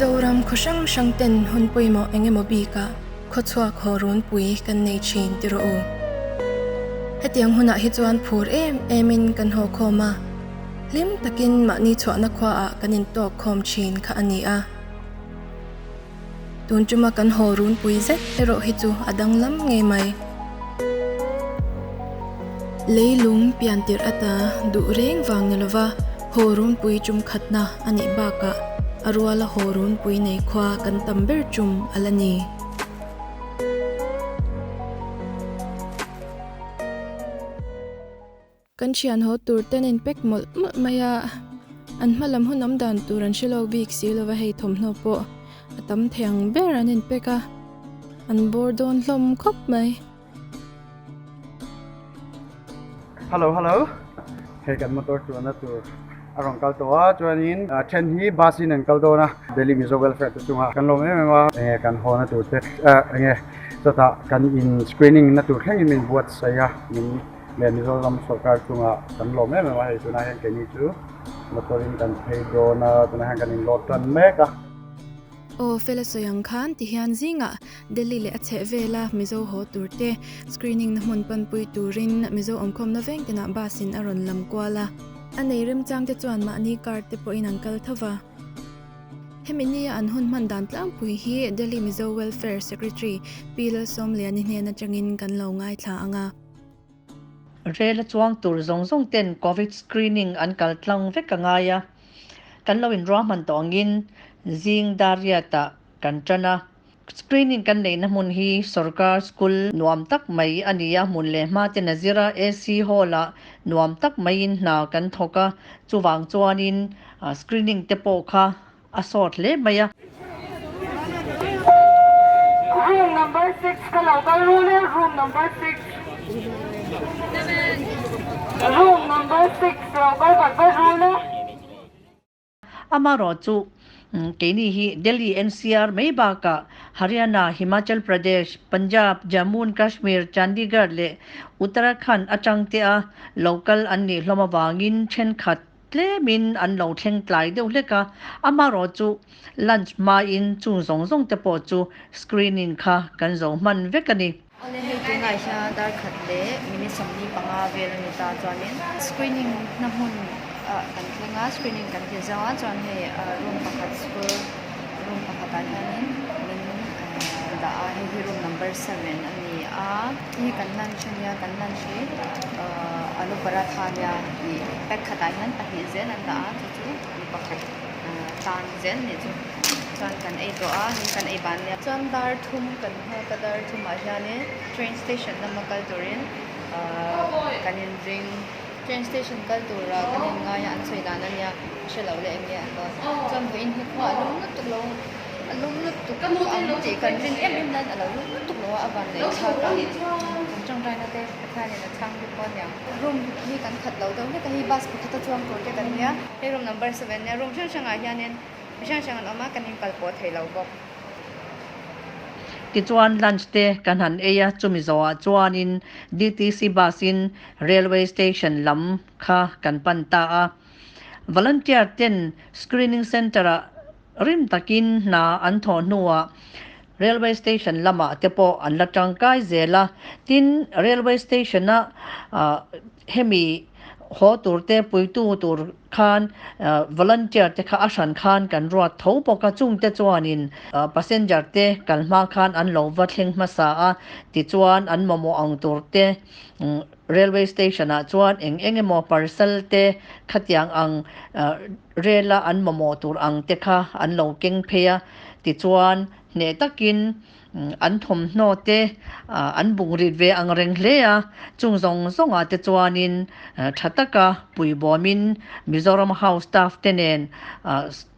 Zoram khaw hrang hrang ten hun pawimawh eng emaw bikah khawchhuak haw runpui kan nei thin ti rawh u. Hetiang hunah hi chuan phur em emin kan haw khawm a, hlim takin mahni chhuahna khuaah kan intawk khawm thin kha a ni a. Tun tuma kan haw runpui zet erawh hi chu a danglam ngei mai. Leilung pian tirh ata duh reng vang ni lova haw runpui tum khatna a nih bakah a ruala haw runpui nei khua kan tam ber tum a la ni. Kan thian haw tur ten in pack mawlh mawlh mai a, an hma lam hun awm dan tur an hre lo bik si lova hei thawmhnaw pawh a tam thei ang ber an in pack a, an bawr dawn hlawm khawp mai. Hello hello hei kan motor chuanna tur a rawn kal tawh a chuanin then hi bus in an kal dawn a Delhi Mizo Welfare te chungah kan lawm em em a enge kan haw na tur te enge chawtah kan in screening na tur thlengin min buatsaih a min leh Mizoram sorkar chungah kan lawm em em a hei tunah hian keini chu motor in kan phei dawn a tunah hian kan in load tan mek a. Aw fela sawi ang khan ti hian zingah Delhi leh a chheh vela Mizo haw tur te screening na hmun panpui turin Mizo awmkhawmna veng tinah bus in a rawn lam kual a. A nei remchang te chuan mahni car te pawhin an kal tho va. Hemi nia an hun hman dan tlangpui hi Delhi Mizo Welfare Secretary Pi Lalsawmliani hnen atangin kan lo ngaithla ang a. Rel a chuang tur zawng zawng ten Covid screening an kal tlang vek a ngai a, kan lo inruahman tawh angin zing dar riatah kan tan a. Screening kan neihna hmun hi sorkar school nuam tak mai a ni a, hmun leh hma ten a zir a, AC hall ah nuam tak maiin hna kan thawk a, chuvang chuanin screening te pawh kha a sawt hle mai a. Room number six ka lo kal rul e, room number six. Room number six lo kal vat vat rul e. Amarawh chu keini hi Delhi NCR mai bakah Haryana, Himachal Pradesh, Punjab, Jammu and Kashmir, Chandigarh leh Uttarakhand atang te a lo kal an nih hlawm avangin thenkhat tlemin an lo thleng tlai deuh hlek a. Amarawh chu lunch hmain chung zawng zawng te pawh chu screening kha kan zo hman vek a ni. Awle hei tunah hian dar khat leh minute 45 vel a ni ta chuanin screening na hmun ah kan thleng a screening kan ti zo a chuan hei room pakhat school room pakhatah hianin min dah a hei hi room number seven a ni a hei kan lunch a nia kan lunch hi alu paratha a nia ih pack khatah hian pahnih zel an dah a chu chu mi pakhat tan zel a nih chu chuan kan ei tawh a hei kan ei ban nia chuan dar thum kan nghak a dar thumah hianin train station lama kal turin ahh kan inring train station kal tura kan inngai a an sawi dan ania hre lo leh eng nge an dawn chuan vawiin hi khua a lum lutuk lo a lum lutuk ang tih kan rin em em nan a lo lum lutuk lo a a van neih thlak a kan tawngtaina te Pathianin a chhang bawk a niang room hi kan khat lo deuh hlek a hei bus pakhata chuang tur te kan nia hei room number seven ania room hrang hrangah hianin mi hrang hrang an awm a kan inkal pawh thei lo bawk. Tichuan lunch te kan han ei a, chumi zawhah chuanin DTC bus in railway station lam kha kan pan ta a. Volunteer ten screening centre ah rim takin hna an thawh hnuah railway station lamah te pawh an la tangkai zel a. Tin, railway station a hemi haw tur te puitu tur khan volunteer te kha a hran khan kan ruat tho bawk a, chungte chuanin passenger te kal hma khan an lo va thleng hmasa a, tichuan an mamawh ang tur te railway station ah chuan eng eng emaw parcel te khatiang ang rel a an mamawh tur ang te kha an lo keng phei a, tichuan hneh takin. An thawmhnaw te an buk rit ve ang reng hle a, chung zawng zawngah te chuanin tha taka puibawmin Mizoram House staff te nen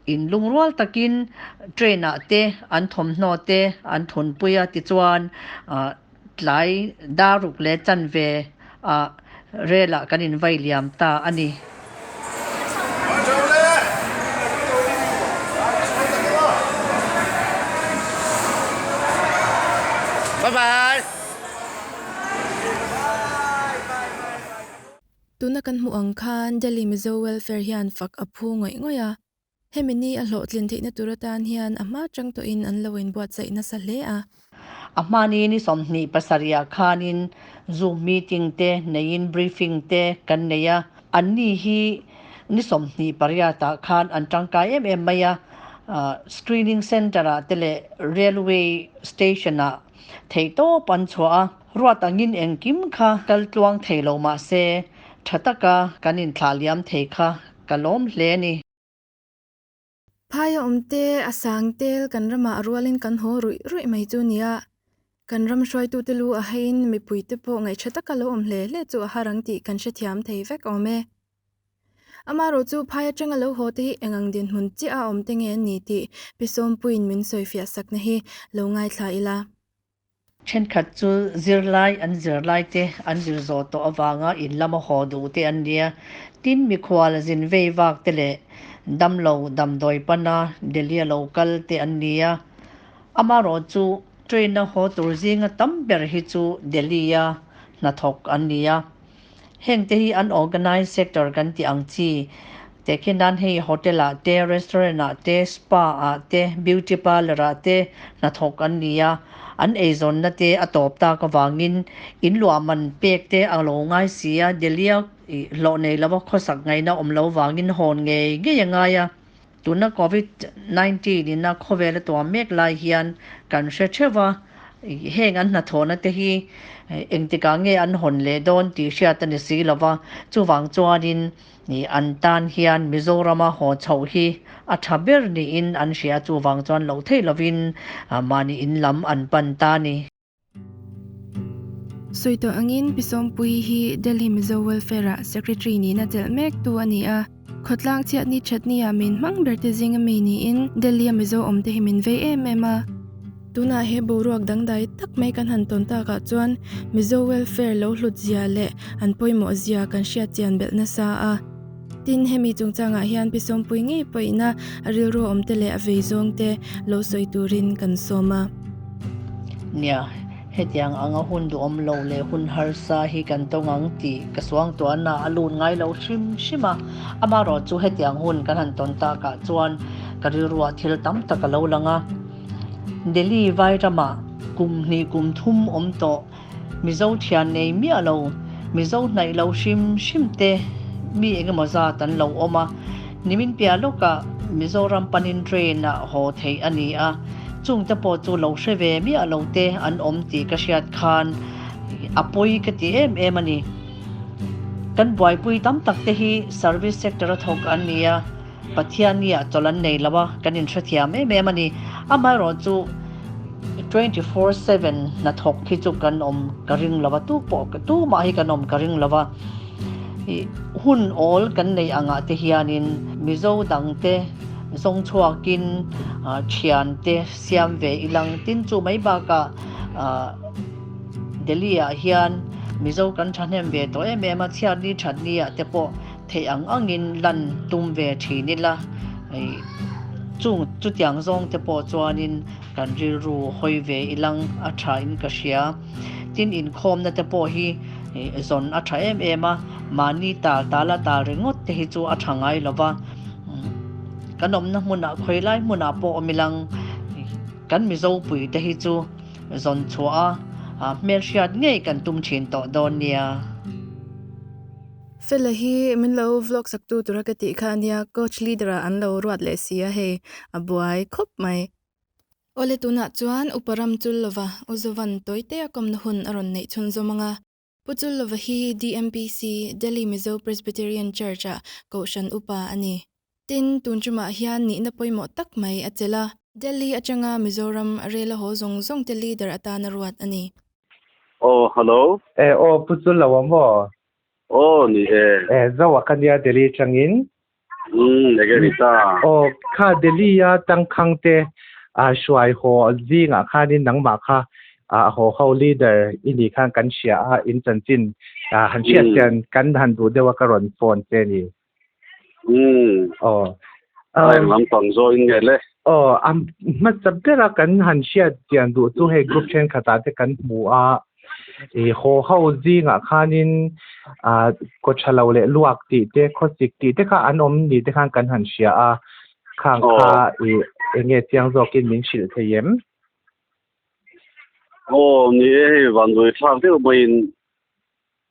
in lungrual takin train ah te an thawmhnaw te an thunpui a, tichuan tlai daruk leh chanve ah rel ah kan invai liam ta a ni. Tuna kan hmuh ang khan Delhi Mizo Welfare hian fak a phu ngawih ngawih a. Hemi ni a hlawhtlin theihna tur atan hian a hma chang tawhin an lo inbuatsaih nasa hle a. A hmani ni 27 ah khanin Zoom meeting te neiin briefing te kan nei a, anni hi ni 28 ah khan an tangkai em em mai a, screening centre ah te leh railway station ah theihtawp an chhuah a, ruat angin engkim kha kal tluang thei lo mah se tha taka kan inthlah liam thei kha Ka lawm hle a ni. Phaia awmte a sang tel kan ramah a rualin kan haw ruih ruih mai chu nia. Kan ram hruaitute lu a haiin mipuite pawh ngaihṭha taka lo awm hle hle chu a har ang tih kan hrethiam thei vek awm e. Amaherawh chu phai aṭanga lo haw te hi eng ang dinhmun chiah a awm te nge an ni tih Pi Sawmpuiin min sawifiah sakna hi lo ngaithla ila. Thenkhat chu zirlai an zirlai te an zir zawh tawh avanga in lama haw duh te an nia. Tin, mikhual zin vei vak te leh damlo damdawi pana Delhi-a lo kal te an nia. Amaherawh chu train-a haw tur zinga tam ber hi chu Delhi-a hnathawk an nia. Heng te hi unorganised sector kan tih ang chi te khi nan hei hotel ah te, restaurant ah te, spa ah te, beauty parlour ah te hnathawk an ni a, an eizawnna te a tawp tak avangin in luah man pek te a lo ngai si a, Delhi a hlawh nei lova khawsak ngaihna awm lo vangin hawn ngei ngei a ngai a. Tuna Covid 19 in a khawvel a tuam mek lai hian kan hre theuh a, heng an hnathawhna te hi engtikah nge an hawn leh dawn tih hriat a ni si lo va, chuvang chuanin an tan hian Mizorama haw chhoh hi a tha ber niin an hria, chuvang chuan loh theih lovin mahni in lam an pan ta a ni. Sawi tawh angin Pi Sawmpuii hi Delhi Mizo Welfare-ah Secretary nihna chelh mek tu a ni a. Khawtlang chhiatni thatni-ah min hmang ber te zinga mi niin Delhi-a Mizo awm te hi min vei em em a. Tunah he boruak dangdai tak mai kan han tawn takah chuan Mizo Welfare lo hlut zia leh an pawimawh zia kan hriat chian belh nasa a. Tin, hemi chungchangah hian Pi Sawmpuii ngei pawihna a rilru awm te leh a vei zawng te lo sawi turin kan sawm a. Nia, hetiang anga hun duhawm lo leh hun harsa hi kan tawng ang tih ka suangtuahna a lut ngai lo hrim hrim a. Amaherawh chu hetiang hun kan han tawn takah chuan ka rilruah thil tam tak a lo lang a. Delhi vai ramah kum hnih kum thum awm tawh Mizo thian nei miah lo, Mizo hnaih lo hrim hrim te mi engemaw zat an lo awm a. Nimin piah lawkah Mizoram panin train ah haw theih a ni a, chungte pawh chu lo hre ve miah lo te an awm tih ka hriat khan a pawi ka ti em em a ni. Kan buaipui tam tak te hi service sector a thawk an ni a, Pathianni ah chawlh an nei lo a, kan inhrethiam em em a ni. Amaherawh chu 24/7 hnathawk hi chu kan awm ka ring lo a, tu pawh tumah hi kan awm ka ring lo a. Hun awl kan nei angah te hianin Mizo dangte zawng chhuakin thiante siam ve ilang tin chu mai bakah Delhi ah hian Mizo kan thahnem ve tawh em em a, chhiatni thatni ah te pawh Theih ang angin lan tum ve thin ila, chung chutiang zawng te pawh chuanin kan rilru hawi ve ilang a tha in ka hria. Tin, inkhawmna te pawh hi zawn a tha em em a, mahni tal tala tal ringawt te hi chu a tha ngai lo va. Kan awmna hmunah khawi lai hmunah pawh awm ilang kan Mizo pui te hi chu zawn chhuah a hmelhriat ngei kan tum thin tawh dawn nia. Fela hi min lo vlog sak tu tura ka tih kha ania coach leader ah an lo ruat leh si a hei a buai khawp mai. Awle tunah chuan Upa ram chul lova U Zovan tawite a kawmna hun a rawn neih chhunzawm ang a. Pu chul lova hi DMPC, Delhi Mizo Presbyterian Church ah kohhran upa a ni. Tin, tun tumah hian nihna pawimawh tak mai a chelh a. Delhi atanga Mizoram rel a haw zawng zawng te leader atana ruat a ni. Aw, hello. E, aw, Pu Chul lo a maw? Aw, ni e. E, Zoa ka nia Delhi atangin. Umm, enge ni ta? Aw, kha Delhi a tangkhang te a hruai haw zingah khanin nangmah kha a haw ho leader i nih khan kan hria a, in chanchin han hriat chian kan han duh deuh a ka rawn phone che ni. Umm. Aw. A eng lampang zawh in nge le? Aw, a hmasa bera kan han hriat chian duh chu hei group thenkhatah te kan hmu a, i haw ho zingah khanin ah kaw tha lo leh luak tih te, khawsik tih te kha an awm ni te khan kan han hria a, khang kha i eng nge chiang zawkin min hrilh thei em? Aw, ni e hei vanduai thlak deuh maiin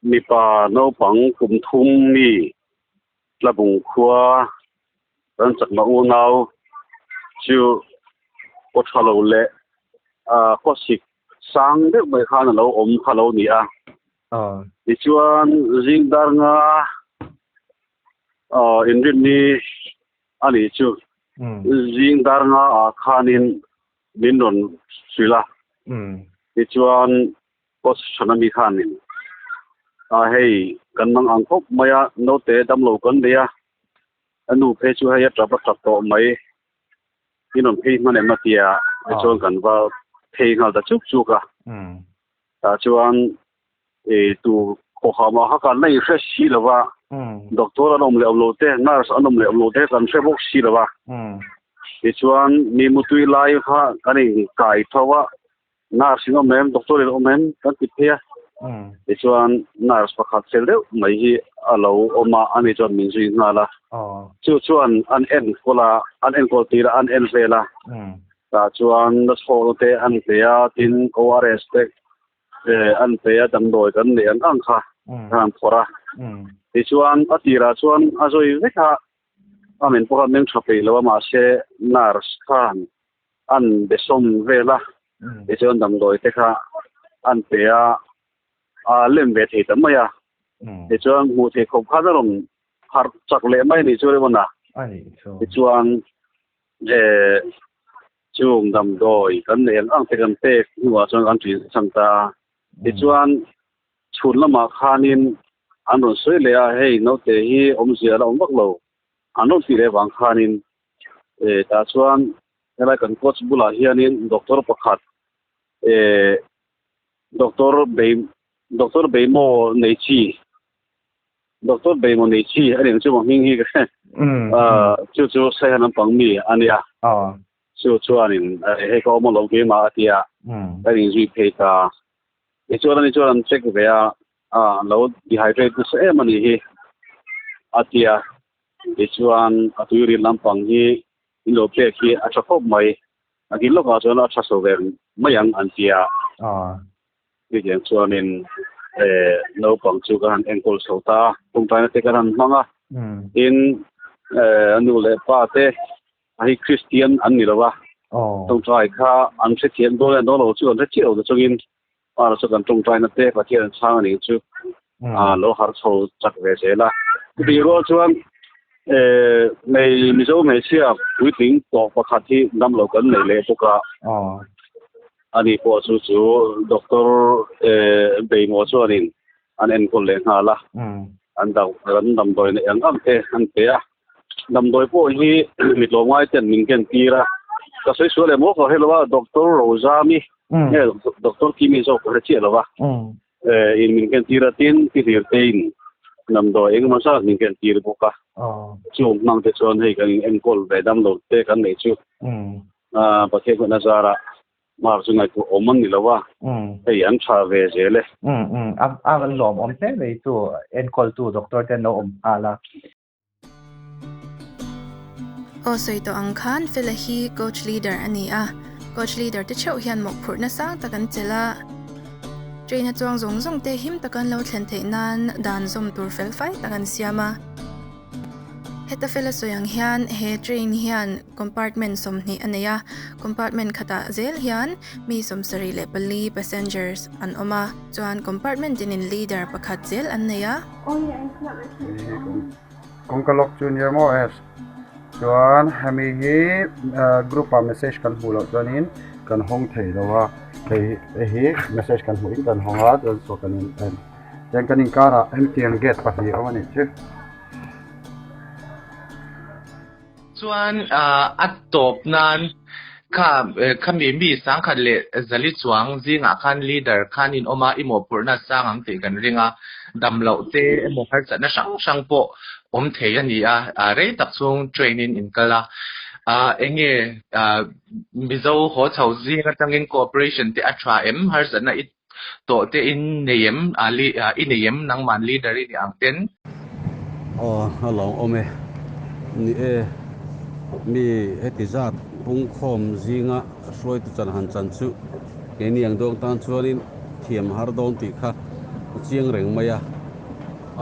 Mipa naupang kum thum mi Tlabung khua kan chakma unau chu aw tha lo leh khawsik sang deuh mai khan a lo awm kha lo ni a. Tichuan zing dar nga inrinni a nih chu zing dar nga ah khanin min rawn hrilh a. Tichuan Coach Thanami khanin a hei kan mang ang khawp mai a, naute damlo kan nei a, a nu phei chu hei a tap a tap tawh mai, in rawn phei hman em a tia tichuan kan va phei nghal ta chuk chuk a, tah chuan e tu khawham ah kha kan la inhre si lo va, doctor an awm leh awm lo te, nurse an awm leh awm lo te kan hre bawk si lo va, tichuan mi mutui lai kha kan inkai tho a. Nurse in awm em, doctor in awm em kan ti phei a. Tichuan nurse pakhat fel deuh mai hi a lo awm a, ani chuan min zui nghal a. Chu chuan an enkawl a, an enkawl tir a, an en vel a. Tah chuan na chhawkna te an pe a, tin ORS te an pe a, damdawi kan neih ang ang kha an phawrh a. Tichuan a tirah chuan a zawi vek a, a men pawh kha a meng tha peih lo a, mahse nurse khan an be sawm vel a, tichuan damdawi te kha an pe a, a lem ve thei ta mai a, tichuan hmuh theih khawp khan a rawn harh chak leh mai a nih chu Raymond a, tichuan eh chung damdawi kan neih ang ang te kan pek hnuah chuan kan ṭin chhan ta a, tichuan chhun lamah khanin an rawn sawi leh a, hei naute hi awmzia a la awm vak lo, an rawn tih leh vang khanin eh tah chuan helai kan coach bulah hianin doctor pakhat eh doctor bei doctor Beimo nei chi doctor Beimo nei chi a nih chu hming hi ka hre ah chu chu Saiha lampang mi a nia chu chuanin hei ka awm alawm keimah a tia ka inzui phei ta tichuan ani chuan an check ve a ah lo dehydrate nasa em a nih hi a tia Tichuan a tuiril lampang hi in lo pek hi a tha khawp mai. A dil lawkah chuan a tha so ve mai ang an ti a. Chutiang chuanin naupang chu ka han enkawl chho ta a, tawngtaina te kan han hmang a. Tin, a nu leh pa te hi Kristian an ni lo va, tawngtai kha an hrethiam dawn leh dawn lo chu an hre chiah lo ta chungin Mara chu kan tawngtaina te Pathian an chhang a nih chu a lo harh chho chak ve zel a. Chutih rual chuan hmei Mizo hmeichhia puitling tawh pakhat hi damlo kan nei leh bawk a. Ani pawh chu chu doctor Beimawh chuanin an enkawl leh nghal a. An damdawi neih ang ang te an pe a. Damdawi pawh hi mi tlawmngai ten min ken tir a, ka sawi sual em aw ka hre lo a, Doctor Rozami nge Doctor Kimi zawk ka hre chiah lo va, in min ken tir a tin ti hlir te in damdawi engemaw zat min ken tir bawk a, chung hmang te chuan hei kan in enkawl ve damlo te kan neih chu Pathian hun a zar a. Mar chu ngaihtuah awm an ni lo a, hei an tha ve zel e. A lawm awm hle mai chu enkawltu doctor te an lo awm nghal a. Aw sawi tawh ang khan Fela hi coach leader a ni a, coach leader te theuh hian mawhphurhna sang tak an chelh a, train a chuang zawng zawng te him taka an lo thlen theih nan dan zawm tur fel fai tak an siam a. Heta fela sawi ang hian he train hian compartment 20 a nei a, compartment khatah zel hian mi 74 passengers an awm a, chuan compartment tinin leader pakhat zel an nei a. Kawngka lock chu nia maw es Chuan hemi hi group ah message kan hmuh loh chuanin kan hawng thei lo a, hei hi message kan hmuh in kan hawng a chuan saw kan in en chuan kan inkarah hetiang gate pahnih a awm a nih chu. Chuan a tawp nan kha khami mi sangkhat leh zali chuang zingah khan leader khan in awm a, i mawhphurhna sang ang tih kan ring a, dam loh te emaw harsatna hrang hrang pawh awm thei a ni a, rei tak chhung train in in kal a, enge Mizo haw chho zing atangin cooperation te a tha em, harsatna i tawh te in nei em, i nei em nangman leader i nih ang ten. Aw a lawng awm e. Ni e, mi heti zat pungkhawm zinga hruaitu chan han chan chu keini ang dawng tan chuanin thiam har dawn tih kha a chiang reng mai a.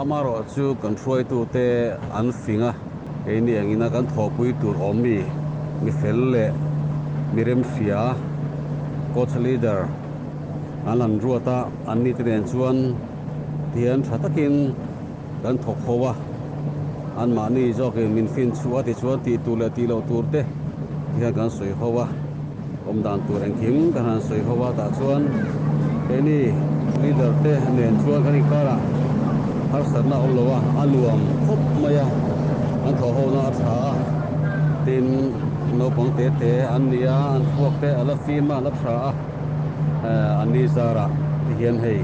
Amaherawh chu kan hruaitute an fing a, keini angina kan thawhpui tur awm mi, mi fel leh mi remhria, coach leader an han ruat a, anni te nen chuan tihian tha takin kan thawk ho a, anmahni zawkin min fin chhuah a tichuan tih tur leh tih loh tur te tihian kan sawi ho a. Awm dan tur engkim kan han sawi ho a, tah chuan keini leader te nen chuan kan inkarah harsatna a awm lo a, a nuam khawp mai a, an thawh ho na a tha a, tin naupang te te an ni a, an thluak te a la fim a, a la tha a, an ni zarah ti hian hei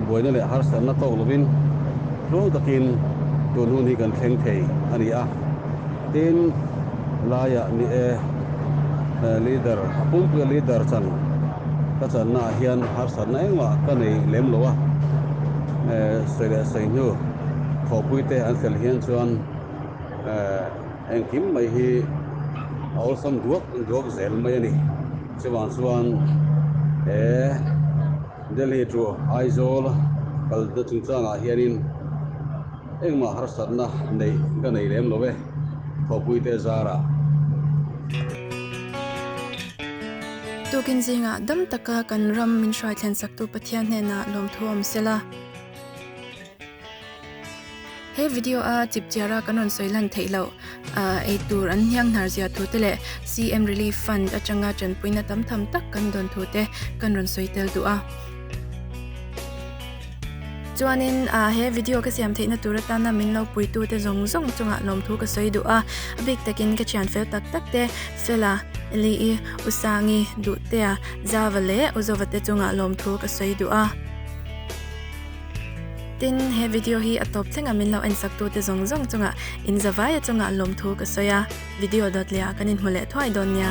buaina leh harsatna tawk lovin tluang takin tun hun hi kan thleng thei a ni a, tin laiah ni e. Leader a pumpuia leader chan ka channa ah hian harsatna engmah ka nei lem lo a, sawi leh sawi hnu thawhpui te an fel hian chuan engkim mai hi a awlsam duak duak zel mai a ni. Chuvang chuan he Delhi to Aizawl kalna chungchangah hianin Engmah harsatna neih ka nei lem lo e, thawhpui te zarah. Tukin zingah dam taka kan ram min hruai thlen saktu Pathian hnenah lawmthu awm sela. He video a chip chiara kan rawn sawi lan theih loh ei tur an hniang hnar zia thu te leh CM Relief Fund atanga tanpuina tam tham tak kan dawn thu te kan rawn sawi tel duh a. Chuanin ah he video ka siam theihna tur atana min lo puitu te zawng zawng chungah lawmthu ka sawi duh a, a bik takin ka thian fel tak tak te Fela, Eli-i, Usangi, Duhtea, Zava leh Uzova te chungah lawmthu ka sawi duh a. Tin, he video hi a tawp thlenga min lo en sak tu te zawng zawng chungah in zavaia chungah lawmthu ka sawi a, video dawt leh ah kan inhmu leh thuai dawn nia.